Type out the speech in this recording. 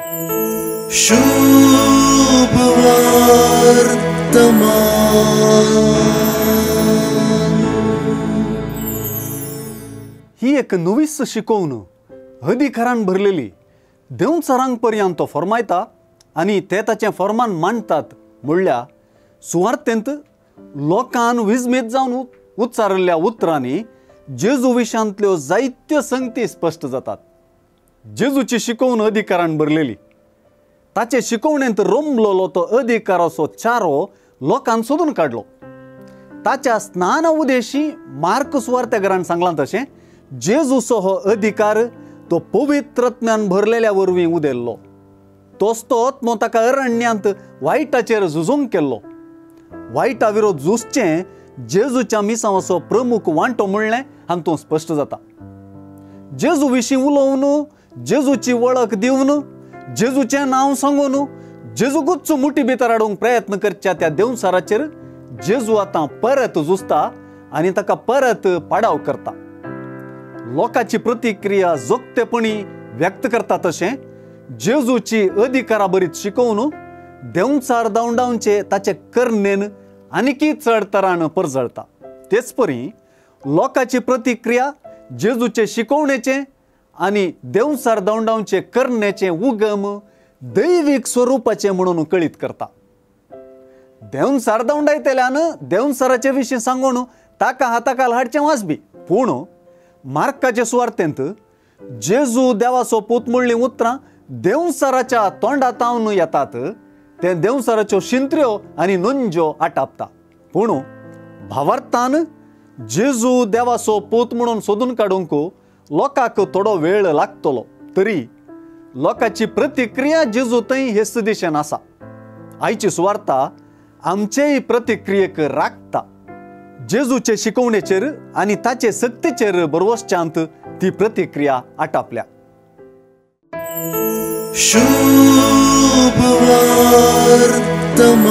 शुभ वर्तमान। ही एक नवीच शिकोवन अधिकारान भरलेली देंवचारांक पर्यंत तो फॉर्मायता आनी ते ताचें फॉर्मान मांडटात म्हणल्यार सुवार्थेंत लोकान विजमीत जावन उच्चारिल्ल्या उतरांनी जेजू विशांतल्यो जायत्यो संगती स्पश्ट जातात। जेजूची शिकोवन अधिकारान भरलेली, ताचे शिकोवणेंत रोमलोलो तो अधिकाराचो चारो लोकान सोदून काडलो। ताच्या स्नान उदेशी मार्क सुवार्तेकारान सांगलां तशें जेजूचो हो अधिकार तो पवित्रत्म्यान भरलेल्या वरवीं उदेल्लो। तोच तो आत्मो ताका अरण्यांत वायटाचेर झुजूंक केल्लो। वायटा विरोध झुजचें जेजूच्या मिसांवाचो प्रमुख वांटो म्हणलें हातूंत स्पश्ट जाता। जेजू विशीं उलोवन, जेजूची वळख दिवन, जेजूचें नांव सांगून जेजूकूच मुठी भितर हाडूंक प्रयत्न करच्या त्या देंवचाराचेर जेजू आतां परत झुजता आनी ताका परत पाडाव करता। लोकांची प्रतिक्रिया जोगतेपणी व्यक्त करता तशें जेजूची अधिकारा बरीच शिकोवन देंवचार धांवडावचे ताचे करणेन आनीकय चड तरान परजळता। तेच परी लोकांची प्रतिक्रिया जेजूचे शिकोवणेचे आनी देंवचार धांवडावचे करणेचे उगम दैवीक स्वरुपाचें म्हणून कळीत करता। देंवचार धांवडायतल्यान देंवचाराचे विशीं सांगून ताका हाताखाल हाडचें वाजबी, पूण मार्काचे सुवार्तेंत जेजू देवाचो पूत म्हणलीं उतरां देंवचाराच्या तोंडातावन येतात ते देंवचाराच्यो शिंत्र्यो आनी नंज्यो आटापता। पूण भावार्थान जेजू देवाचो पूत म्हणून सोदून काडूंक लोकांक थोडो वेळ लागतलो, तरी लोकांची प्रतिक्रिया जेजू थंय हेच दिशेन आसा। आयची सुवार्ता आमचेय प्रतिक्रियेक राखता। जेजूचे शिकोवणेचेर आनी ताचे सक्तीचेर बरवसच्यांत ती प्रतिक्रिया आटापल्या। शुभ वर्तमान।